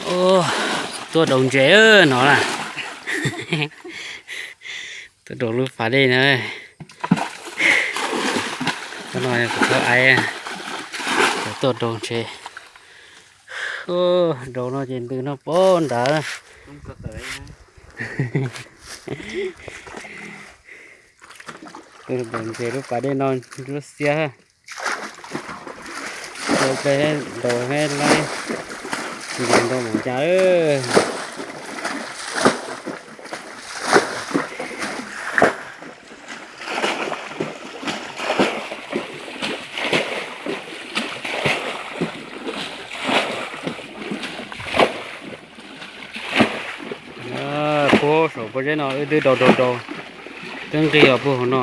Tuaj daus ntses no na. Tuaj daus lub pas dej na. Cov no kuv thov aiv, cov tuaj daus ntses. Daus no ces ntws no poob ntawd. Tuaj daus ntses lub pas dej no lub xiab. Daus ntses ntau mus cas. Puag saum pob zeb no wb twb daus daus daus, twb nqig los puag hauv no.